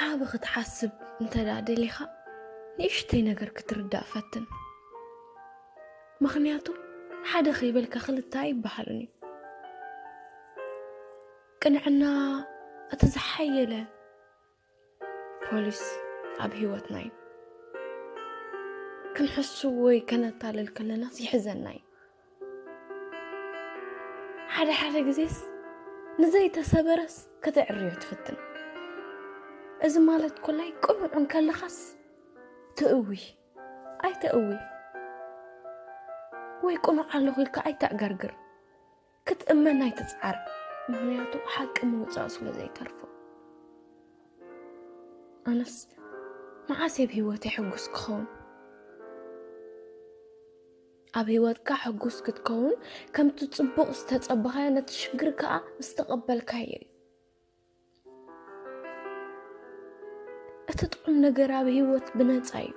ዓቢ ክትሓስብ እንተ ደኣ ደሊኻ፣ ንእሽተይ ነገር ክትርዳእ ፈትን። ምኽንያቱ፣ ሓደ ከይበልካ ክልተ ኣይበሃልን እዩ። ቅንዕና እቲ ዝሓየለ ፖሊስ ኣብ ህይወትና እዩ። ክንሕሱ ወይ ከነታልል ከለናስ ይሕዘና እዩ። ሓደ ሓደ ግዜስ ንዘይተሰበረስ ከተዕርዮ ትፍትን። እዚ ማለት ኮላይ ቅኑዕ እንከለኻስ ትእዊ ኣይተእዊ ወይ ቅኑዕ ኣለኹ ኢልካ ኣይተዕገርግር። ክትእመን ኣይትጽዓር፣ ምኽንያቱ ሓቂ ምውጻእ ስለ ዘይተርፎ። ኣነስ መዓስ ኣብ ህይወተይ ሕጉስ ክኸውን? ኣብ ህይወትካ ሕጉስ ክትከውን ከምቲ ጽቡቕ ዝተጸበኻዮ ነቲ ሽግር ከኣ ምስ ተቐበልካዮ እዩ። እቲ ጥዑም ነገር ኣብ ህይወት ብነጻ እዩ፣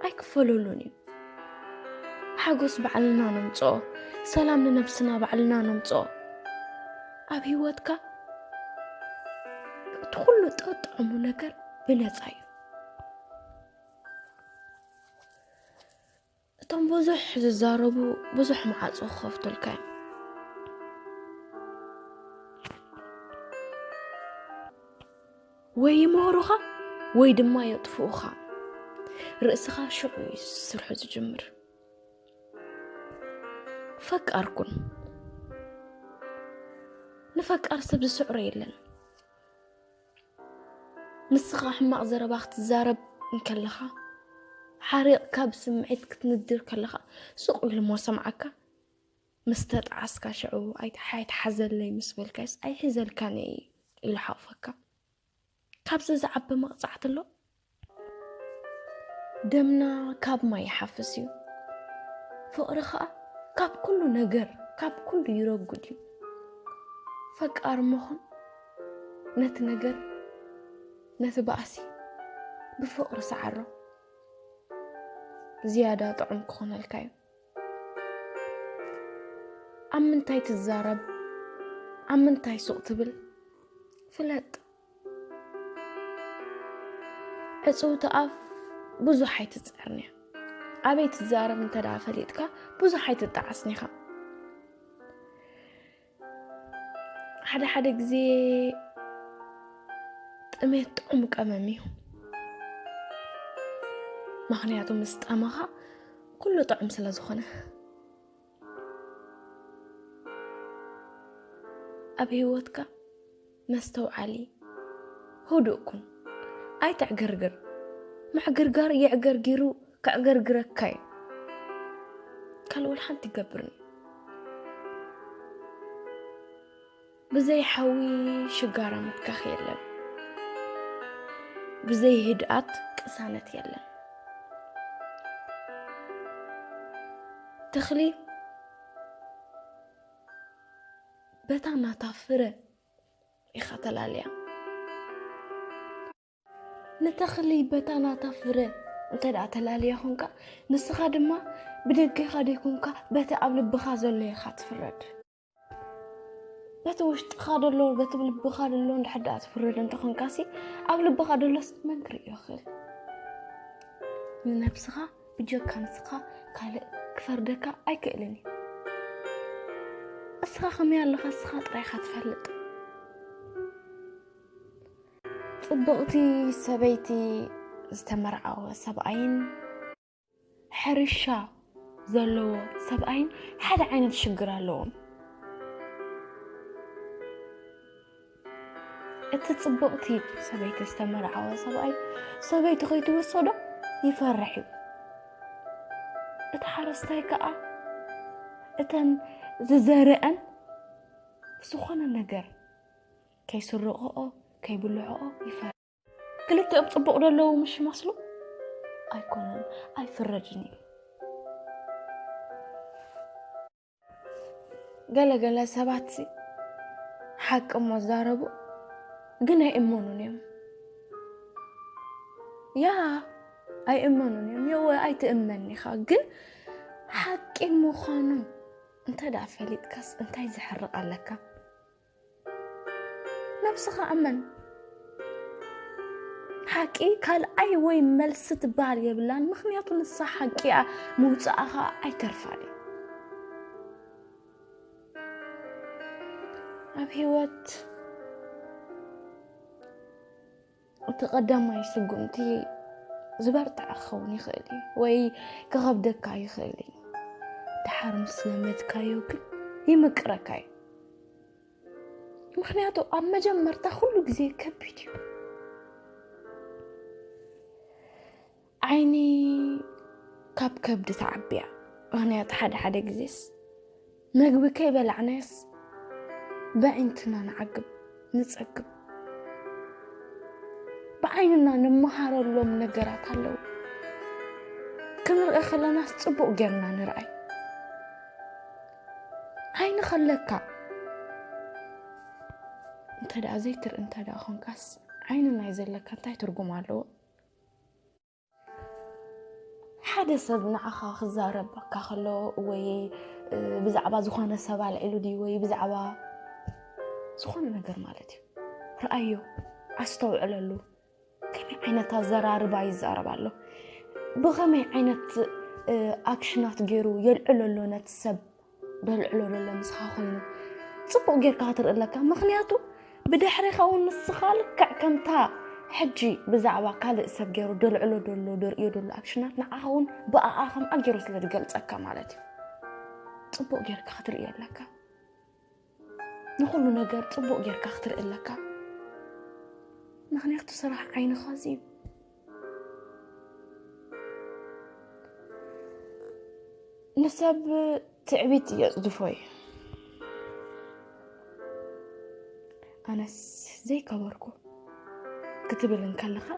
ኣይክፈለሉን እዩ። ሓጎስ ባዕልና ነምጽኦ፣ ሰላም ንነብስና ባዕልና ነምጽኦ። ኣብ ህይወትካ እቲ ኩሉ ጥዑሙ ነገር ብነጻ እዩ። እቶም ብዙሕ ዝዛረቡ ብዙሕ መዓጾ ክኸፍቱልካ እዮም። ወይ ይምህሩኻ ወይ ድማ የጥፍኡኻ። ርእስኻ ሽዑ እዩ ስርሑ ዝጅምር። ፈቃር ኩን። ንፈቃር ሰብ ዝስዕሮ የለን። ንስኻ ሕማቕ ዘረባ ክትዛረብ እንከለኻ፣ ሓሪቕካ ብስምዒት ክትንድር ከለኻ፣ ስቕ ኢሉ እሞ ሰምዓካ። ምስ ተጣዓስካ ሽዑ ኣይት-፣ ኣይትሓዘለይ ምስ በልካስ ኣይሕዘልካን እየ ኢሉ ሓቑፈካ። ካብዚ ዝዓቢ መቕጻዕቲ ኣሎ? ደምና ካብ ማይ ይሓፍስ እዩ። ፍቕሪ ኸኣ ካብ ኩሉ ነገር፣ ካብ ኩሉ ይረጉድ እዩ። ፈቃር ምኹን ነቲ ነገር፣ ነቲ ባእሲ ብፍቕሪ ሰዓሮ። ዝያዳ ጥዑም ክኾነልካ እዩ። ኣብ ምንታይ ትዛረብ፣ ኣብ ምንታይ ሱቕ ትብል ፍለጥ። ዕጽውቲ ኣፍ ብዙሕ ኣይትጽዕርን እያ። ኣበይ ትዛረብ እንተ ደኣ ፈሊጥካ ብዙሕ ኣይትጠዓስን ኢኻ። ሓደ ሓደ ግዜ ጥሜት ጥዑም ቀመም እዩ። ምኽንያቱ ምስ ጠመኻ ኩሉ ጥዑም ስለ ዝኾነ። ኣብ ህይወትካ መስተውዓሊ፣ ህዱእ ኩን። ኣይተዕገርግር። ምዕግርጋር የዕገርጊሩ ከዕገርግረካ እዩ። ካልእ ወላ ሓንቲ ይገብርን። ብዘይ ሓዊ ሽጋራ ምትካኽ የለን። ብዘይ ህድኣት ቅሳነት የለን። ተኽሊ በታ ናታ ፍረ ኢኻ ተላልያ። ንተኽሊ በታ ናታ ፍረ እንተ ደኣ ተላልያ ኾንካ፣ ንስኻ ድማ ብደገኻ ደይኮንካ በቲ ኣብ ልብኻ ዘሎ ኢኻ ትፍረድ። በቲ ውሽጥኻ ዘሎ፣ በቲ ልብኻ ዘሎ እንድሕር ደኣ ትፍረድ እንተኾንካሲ፣ ኣብ ልብኻ ዘሎስ መን ክርእዮ ይኽእል? ንነብስኻ ብጀካ ንስኻ ካልእ ክፈርደካ ኣይክእልን እዩ። እስኻ ከመይ ኣለኻ እስኻ ጥራይ ኢኻ ትፈልጥ። ጽብቕቲ ሰበይቲ ዝተመርዓወ ሰብኣይን ሕርሻ ዘለዎ ሰብኣይን ሓደ ዓይነት ሽግር ኣለዎም። እቲ ጽብቕቲ ሰበይቲ ዝተመርዓወ ሰብኣይ ሰበይቲ ከይትውሰዶ ይፈርሕ እዩ። እቲ ሓረስታይ ከኣ እተን ዝዘርአን ዝኾነ ነገር ከይስርቕኦ ከይብልዕኦ ይፈርሕ። ክልቲኦም ጽቡቕ ዶ ኣለዉ ምሽ ይመስሉ? ኣይኮነን፣ ኣይፍረድን እዩ። ገለ ገለ ሰባት ሓቂ እሞ ዛረቡ፣ ግን ኣይእመኑን እዮም። ያ፣ ኣይእመኑን እዮም። የወ ኣይትእመን ኢኻ፣ ግን ሓቂ ምዃኑ እንተ ደኣ ፈሊጥካስ እንታይ ዝሕርቕ ኣለካ? ነብስኻ እመን። ሓቂ ካልኣይ ወይ መልሲ ትበሃል የብላን፣ ምኽንያቱ ንሳ ሓቂ እያ፣ ምውጻኣ ኸኣ ኣይተርፋን እዩ። ኣብ ህይወት እቲ ቀዳማይ ስጉምቲ ዝበርትዐ ክኸውን ይኽእል እዩ ወይ ክኸብደካ ይኽእል እዩ። ድሓር ምስ ለመድካዮ ግን ይምቅረካ እዩ። ምኽንያቱ ኣብ መጀመርታ ኩሉ ግዜ ከቢድ እዩ። ዓይኒ ካብ ከብዲ ትዓቢ እያ። ምኽንያቱ ሓደ ሓደ ግዜስ መግቢ ከይበላዕናስ በዒንትና ንዓግብ፣ ንጸግብ። ብዓይንና ንመሃረሎም ነገራት ኣለዉ። ክንርኢ ከለናስ ጽቡቕ ጌርና ንርኣይ። ዓይኒ ከለካ እንተ ደኣ ዘይትርኢ እንተ ደኣ ኾንካስ ዓይኒ ናይ ዘለካ እንታይ ትርጉም ኣለዎ? ሓደ ሰብ ንዓኻ ክዛረበካ ከሎ ወይ ብዛዕባ ዝኾነ ሰብ ኣልዒሉ ድዩ ወይ ብዛዕባ ዝኾነ ነገር ማለት እዩ፣ ረኣዮ፣ ኣስተውዕለሉ። ከመይ ዓይነት ኣዘራርባ ይዛረብ ኣሎ? ብኸመይ ዓይነት ኣክሽናት ገይሩ የልዕሎ ኣሎ ነቲ ሰብ? ደልዕሎ ዘሎ ምስኻ ኮይኑ ጽቡቕ ጌርካ ክትርኢ ኣለካ። ምኽንያቱ ብድሕሪኻ እውን ንስኻ ልክዕ ከምታ ሕጂ ብዛዕባ ካልእ ሰብ ገይሩ ደልዕሎ ደሎ፣ ደርእዮ ደሎ ኣክሽናት ንዓኻ እውን ብኣኣ ከምኣ ገይሩ ስለ ዝገልጸካ ማለት እዩ። ጽቡቕ ጌርካ ክትርኢ ኣለካ። ንኹሉ ነገር ጽቡቕ ጌርካ ክትርኢ ኣለካ። ምኽንያቱ ስራሕ ዓይንኻ እዚ እዩ። ንሰብ ትዕቢት የጽድፎ እዩ። ኣነስ ዘይከበርኩ ክትብል እንከለኻ፣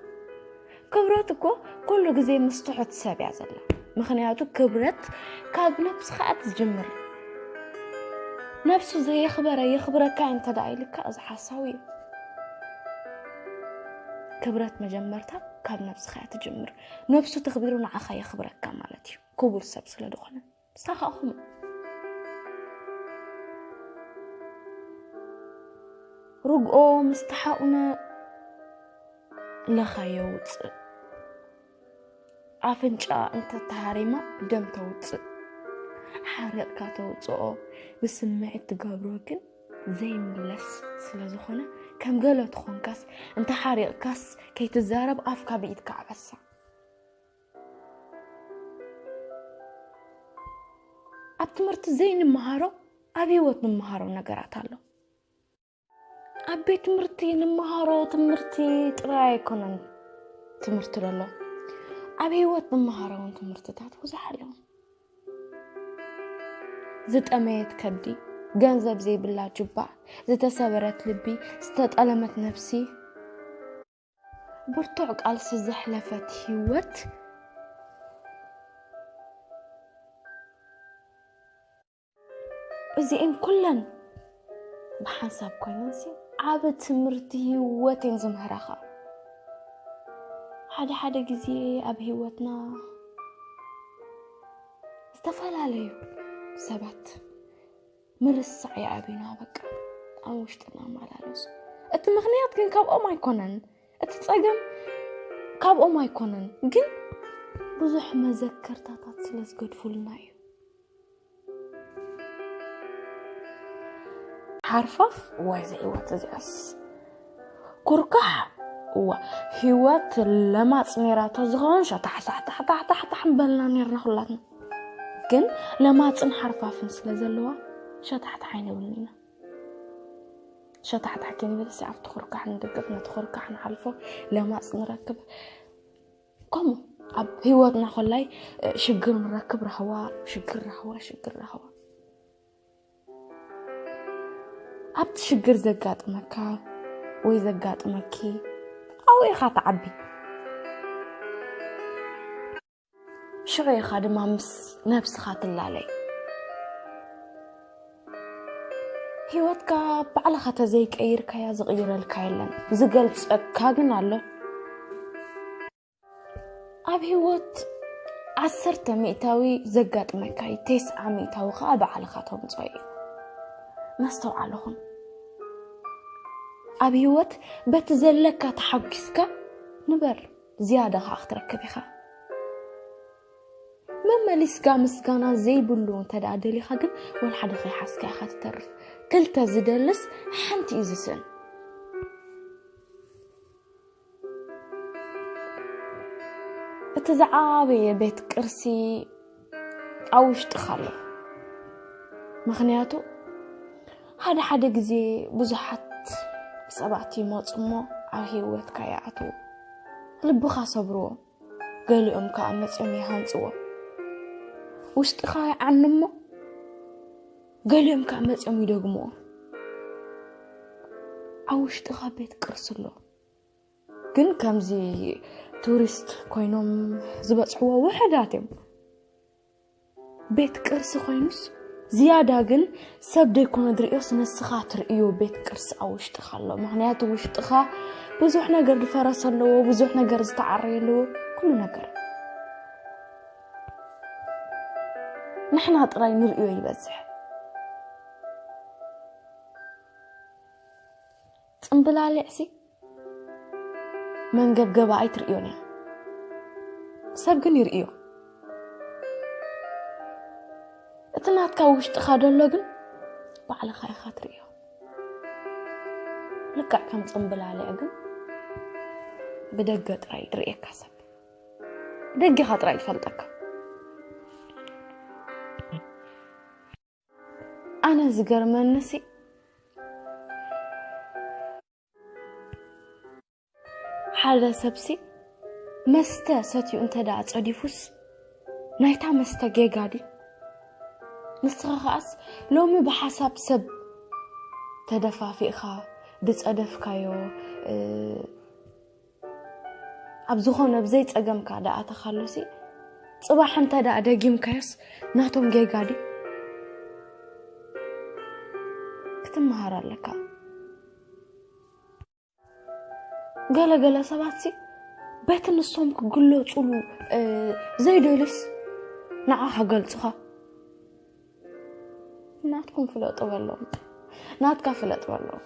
ክብረት እኮ ኩሉ ግዜ ምስ ትሑት ሰብ እያ ዘላ። ምኽንያቱ ክብረት ካብ ነብስኻ እያ ትጅምር። ነብሱ ዘየኽበረ የኽብረካ እንተ ደኣ ኢልካ፣ እዚ ሓሳዊ እዩ። ክብረት መጀመርታ ካብ ነብስኻ እያ ትጅምር። ነብሱ ተኽቢሩ ንዓኻ የኽብረካ ማለት እዩ፣ ክቡር ሰብ ስለ ዝኾነ። ንስኻ ከኣ ኹም ርግኦ ምስ ተሓቑነ ለኻ የውጽእ። ኣፍንጫ እንተተሃሪማ ደም ተውጽእ። ሓሪቕካ ተውጽኦ፣ ብስምዒት ትገብሮ ግን ዘይምለስ ስለ ዝኾነ፣ ከም ገለ ተኾንካስ፣ እንተ ሓሪቕካስ ከይትዛረብ ኣፍካ ብኢድካ ዓበሳ። ኣብ ትምህርቲ ዘይንመሃሮ ኣብ ህይወት ንመሃሮ ነገራት ኣሎ። ኣብ ቤት ትምህርቲ ንመሃሮ ትምህርቲ ጥራይ ኣይኮነን ትምህርቲ ዘሎ። ኣብ ህይወት ንመሃሮ እውን ትምህርትታት ብዙሕ ኣለዉ። ዝጠመየት ከብዲ፣ ገንዘብ ዘይብላ ጁባ፣ ዝተሰበረት ልቢ፣ ዝተጠለመት ነፍሲ፣ ብርቱዕ ቃልሲ ዘሕለፈት ህይወት፣ እዚኤን ኩለን ብሓንሳብ ኮይነንሲ ዓቢ ትምህርቲ ህይወት እየን ዝምህራኻ። ሓደ ሓደ ግዜ ኣብ ህይወትና ዝተፈላለዩ ሰባት ምርሳዕ ይኣብዩና፣ በቃ ኣብ ውሽጥና ኣመላለሱ። እቲ ምኽንያት ግን ካብኦም ኣይኮነን፣ እቲ ጸገም ካብኦም ኣይኮነን፣ ግን ብዙሕ መዘከርታታት ስለ ዝገድፉልና እዩ። ሓርፋፍ ወይ ዘይወት እዚኣስ ኩርካሕ እዋ ህይወት ለማፅ ነይራቶ ዝኸውን ሸታሕታሕታሕታሕታሕ ምበልና ነርና ኩላትና። ግን ለማፅን ሓርፋፍን ስለ ዘለዋ ሸታሕታሕ ኣይንብልን ኢና። ሸታሕታሕ ክንብል ሲ ኣብቲ ኩርካሕ ንድግፍ፣ ነቲ ኩርካሕ ንሓልፎ፣ ለማፅ ንረክብ። ከምኡ ኣብ ህይወትና ኮላይ ሽግር ንረክብ፣ ራህዋ ሽግር፣ ራህዋ ሽግር፣ ራህዋ ኣብቲ ሽግር ዘጋጥመካ ወይ ዘጋጥመኪ ኣብኡ ኢኻ ትዓቢ። ሽዑ ኢኻ ድማ ምስ ነብስኻ ትላለይ። ህይወትካ ባዕልኻ ተዘይቀይርካያ ዝቕይረልካ የለን። ዝገልጸካ ግን ኣሎ። ኣብ ህይወት ዓሰርተ ሚእታዊ ዘጋጥመካ እዩ፣ ተስዓ ሚእታዊ ከዓ ባዕልኻ ተምፅኦ እዩ። መስተውዓልኹም። ኣብ ህይወት በቲ ዘለካ ተሓጒስካ ንበር፣ ዝያዳ ከዓ ክትረክብ ኢኻ። መመሊስካ ምስጋና ዘይብሉ እንተ ደኣ ደሊኻ ግን፣ ወላ ሓደ ከይሓዝካ ኢኻ ትተርፍ። ክልተ ዝደልስ ሓንቲ እዩ ዝስእን። እቲ ዝዓበየ ቤት ቅርሲ ኣብ ውሽጥኻ ኣሎ። ምኽንያቱ ሓደ ሓደ ግዜ ብዙሓት ሰባት ይመፁ እሞ ኣብ ህይወትካ ይኣትዉ፣ ልብኻ ሰብርዎ። ገሊኦም ከዓ መፅዮም ይሃንፅዎ። ውሽጥኻ ይዓኑ እሞ ገሊኦም ከዓ መፅዮም ይደግምዎ። ኣብ ውሽጥኻ ቤት ቅርሲ ኣሎ። ግን ከምዚ ቱሪስት ኮይኖም ዝበፅሕዎ ውሕዳት እዮም። ቤት ቅርሲ ኮይኑስ ዝያዳ ግን ሰብ ደይኮነ ዝርእዮስ ንስኻ ትርእዮ ቤት ቅርሲ ኣብ ውሽጥኻ ኣሎ። ምኽንያቱ ውሽጥኻ ብዙሕ ነገር ዝፈረሰ ኣለዎ፣ ብዙሕ ነገር ዝተዓረየ ኣለዎ፣ ኩሉ ነገር ንሕና ጥራይ ንርእዮ ይበዝሕ። ጽምብላሊዕሲ መንገብገባ ኣይትርእዮን እያ። ሰብ ግን ይርእዮ። እቲ ናትካ ውሽጥኻ ደሎ ግን ባዕልኻ ኢኻ ትርእዮ። ልክዕ ከም ጽምብላሊዕ ግን ብደገ ጥራይ ዝርእየካ ሰብ፣ ደገኻ ጥራይ ዝፈልጠካ። ኣነ ዝገርመንሲ ሓደ ሰብሲ መስተ ሰትዩ እንተ ደኣ ጸዲፉስ ናይታ መስተ ጌጋ ድዩ? ንስኻ ከኣስ ሎሚ ብሓሳብ ሰብ ተደፋፊእኻ ድጸደፍካዮ፣ እ፣ ኣብ ዝኾነ ብዘይ ጸገምካ ደኣ ተኻሎሲ፣ ጽባሕ እንተ ደኣ ደጊምካዮስ ናቶም ጌጋ ድዩ? ክትመሃር ኣለካ። ገለ ገለ ሰባትሲ በቲ ንሶም ክግለጹሉ፣ እ፣ ዘይደልዩስ ንዓኻ ገልጹኻ። ናትኩም ፍለጡ በሎም። ናትካ ፍለጥ በሎም።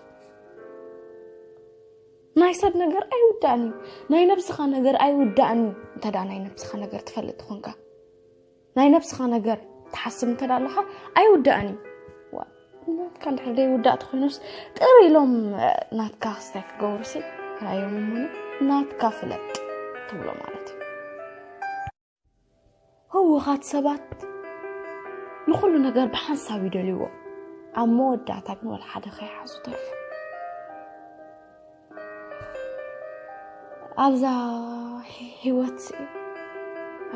ናይ ሰብ ነገር ኣይውዳእን እዩ። ናይ ነብስኻ ነገር ኣይውዳእን እዩ። እንተ ደኣ ናይ ነብስኻ ነገር ትፈልጥ ትኾንካ፣ ናይ ነብስኻ ነገር ትሓስብ እንተ ደኣ ኣለኻ፣ ኣይውዳእን እዩ። ዋ፣ ናትካ እንድሕር ዘይውዳእ ተኾይኑስ፣ ጥር ኢሎም፣ እ፣ ናትካ ክስታይ ክገብሩሲ፣ ራዮም እሞኒ፣ ናትካ ፍለጥ ትብሎ ማለት እዩ። ህውኻት ሰባት ንኹሉ ነገር ብሓንሳብ ይደልይዎ። ኣብ መወዳእታ ግን ወላ ሓደ ከይሓዙ ተርፉ። ኣብዛ ህይወት፣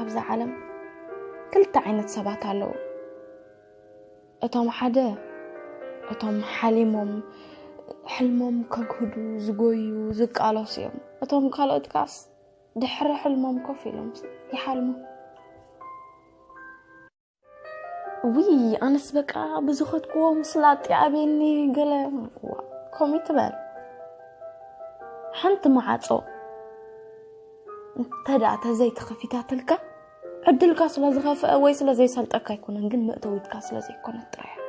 ኣብዛ ዓለም ክልተ ዓይነት ሰባት ኣለዉ። እቶም ሓደ፣ እቶም ሓሊሞም ሕልሞም ከግህዱ ዝጎዩ፣ ዝቃለሱ እዮም። እቶም ካልኦት ከኣስ ድሕሪ ሕልሞም ኮፍ ኢሎም ይሓልሙ። ውይ፣ ኣነስ በቃ ብዝኸድክዎ ምስላጥ ይኣብየኒ ገለ። ዋ፣ ከምኡ ትበል። ሓንቲ መዓጾ እንተ ደኣ ተዘይተኸፊታትልካ፣ ዕድልካ ስለ ዝኸፍአ ወይ ስለ ዘይሰልጠካ ኣይኮነን፣ ግን መእተዊትካ ስለ ዘይኮነት ጥራይ እያ።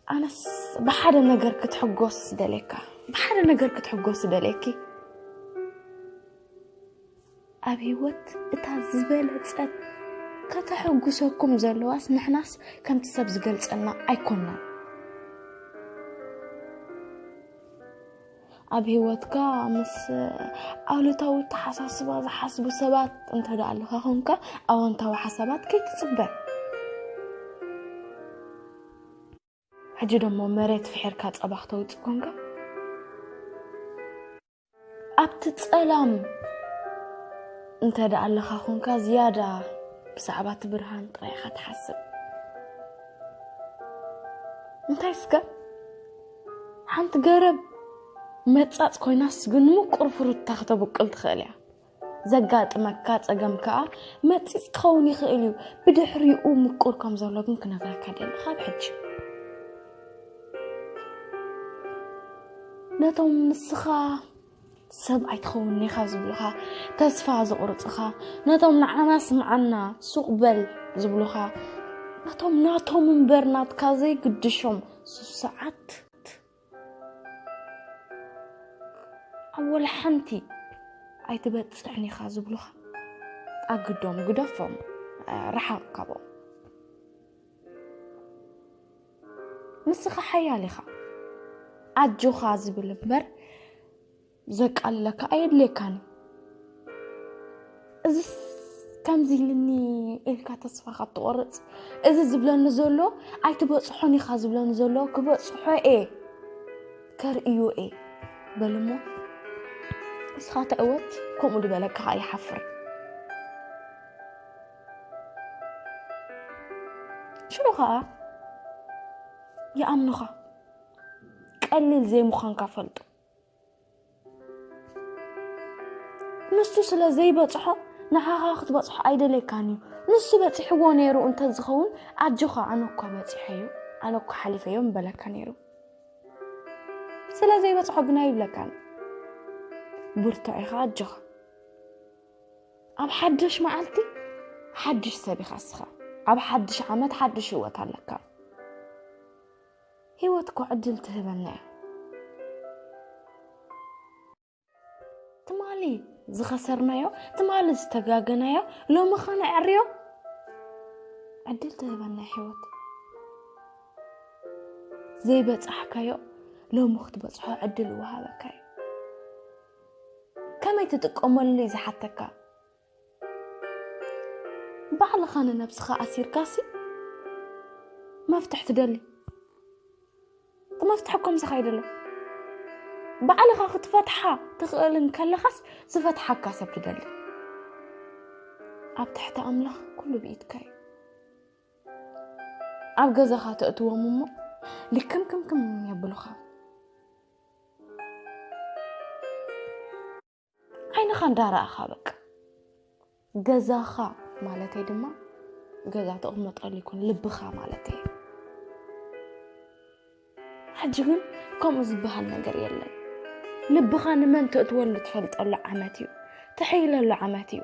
ኣነስ ብሓደ ነገር ክትሕጎስ ደልየካ፣ ብሓደ ነገር ክትሕጎስ ደልየኪ። ኣብ ህይወት እታ ዝበለጸት ከተሐጉሰኩም ዘለዋስ ንሕናስ ከምቲ ሰብ ዝገልጸልና ኣይኮንናን። ኣብ ህይወትካ ምስ ኣሉታዊ ኣተሓሳስባ ዝሓስቡ ሰባት እንተ ደኣ ኣለኻ ኾንካ፣ ኣወንታዊ ሓሳባት ከይትጽበ። ሕጂ ደሞ መሬት ፍሒርካ ጸባ ክተውጽእ ኮንካ፣ ኣብቲ ጸላም እንተ ደኣ ኣለኻ ኾንካ፣ ዝያዳ ብዛዕባ እቲ ብርሃን ጥራይ ኢኻ ትሓስብ። እንታይ እስከ፣ ሓንቲ ገረብ መጻጽ ኮይናስ ግን ምቁር ፍሩታ ክተብቁል ትኽእል እያ። ዘጋጥመካ ጸገም ከኣ መጺጽ ክኸውን ይኽእል እዩ። ብድሕሪኡ ምቁር ከም ዘሎ ግን ክነግረካ ደሊ ካብ ሕጂ። ነቶም ንስኻ ሰብ ኣይትኸውን ኢኻ ዝብሉኻ፣ ተስፋ ዝቑርጽኻ፣ ነቶም ንዓና ስምዓና፣ ሱቕ በል ዝብሉኻ፣ ነቶም ናቶም እምበር ናትካ ዘይግድሾም ስሱዓት፣ ኣብ ወላ ሓንቲ ኣይትበጽሕን ኢኻ ዝብሉኻ፣ ኣግዶም፣ ግደፎም፣ ርሓቕ ካብኦም። ንስኻ ሓያል ኢኻ። ኣጆኻ ዝብል እምበር ዘቃልለካ ኣየድልየካን እዩ። እዚስ ከምዚ ኢልኒ ኢልካ ተስፋ ካብ ትቆርጽ፣ እዚ ዝብለኒ ዘሎ ኣይትበጽሖን ኢኻ ዝብለኒ ዘሎ ክበጽሖ እየ፣ ከርእዮ እየ በልሞ። ንስኻ ተዕወት፣ ከምኡ ዝበለካ ኸኣ ይሓፍር። ሽዑ ኸኣ ይኣምኑኻ። ቀሊል ዘይምዃንካ ፈልጡ። ንሱ ስለ ዘይበጽሖ ንዓኻ ክትበጽሖ ኣይደልየካን እዩ። ንሱ በጺሕዎ ነይሩ እንተዝኸውን ኣጆኻ፣ ኣነ እኳ በጺሐዮ፣ ኣነ እኳ ሓሊፈዮ ምበለካ ነይሩ። ስለ ዘይበጽሖ ግን ኣይብለካን። ብርቱዕ ኢኻ፣ ኣጆኻ። ኣብ ሓድሽ መዓልቲ ሓድሽ ሰብ ኢኻ እስኻ። ኣብ ሓድሽ ዓመት ሓድሽ ህይወት ኣለካ። ህይወት እኮ ዕድል ትህበና እያ። ትማሊ ዝኸሰርናዮ፣ ትማሊ ዝተጋገናዮ፣ ሎሚ ኸነዕርዮ ዕድል ትህበና እያ ህይወት። ዘይበጻሕካዮ ሎሚ ክትበጽሖ ዕድል ይወሃበካ እዩ። ከመይ ትጥቀመሉ እዩ ዝሓተካ። ባዕልኻ ንነብስኻ ኣሲርካሲ መፍትሕ ትደሊ። እቲ መፍትሕ እኮ ምሳኻ እዩ ዘሎ። ባዕልኻ ክትፈትሓ ትኽእል እንከለኻስ ዝፈትሓካ ሰብ ትደሊ። ኣብ ትሕቲ ኣምላኽ ኩሉ ብኢድካ እዩ። ኣብ ገዛኻ ተእትዎም እሞ ልክምክምክም የብሉኻ። ዓይንኻ እንዳረኣኻ በቃ። ገዛኻ ማለተይ ድማ ገዛ ተቕመጠሉ ይኩን ልብኻ ማለተይ። ሕጂ ግን ከምኡ ዝበሃል ነገር የለን። ልብኻ ንመን ተእትወሉ ትፈልጠሉ ዓመት እዩ። ትሕይለሉ ዓመት እዩ።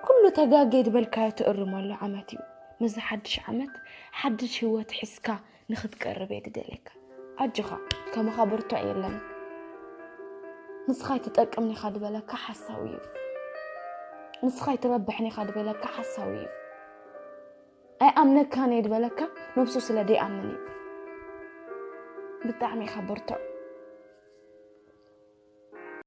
ኩሉ ተጋጌ ዝበልካዮ ትእርመሉ ዓመት እዩ። ምስዚ ሓድሽ ዓመት ሓድሽ ህይወት ሒዝካ ንኽትቀርብ እየ ድደልየካ። ኣጆኻ፣ ከማኻ ብርቱዕ የለን። ንስኻ ኣይትጠቅምን ኢኻ ድበለካ ሓሳዊ እዩ። ንስኻ ኣይትረብሕን ኢኻ ድበለካ ሓሳዊ እዩ። ኣይኣምነካን እየ ድበለካ ነብሱ ስለ ደይኣምን እዩ። ብጣዕሚ ኢኻ ብርቱዕ።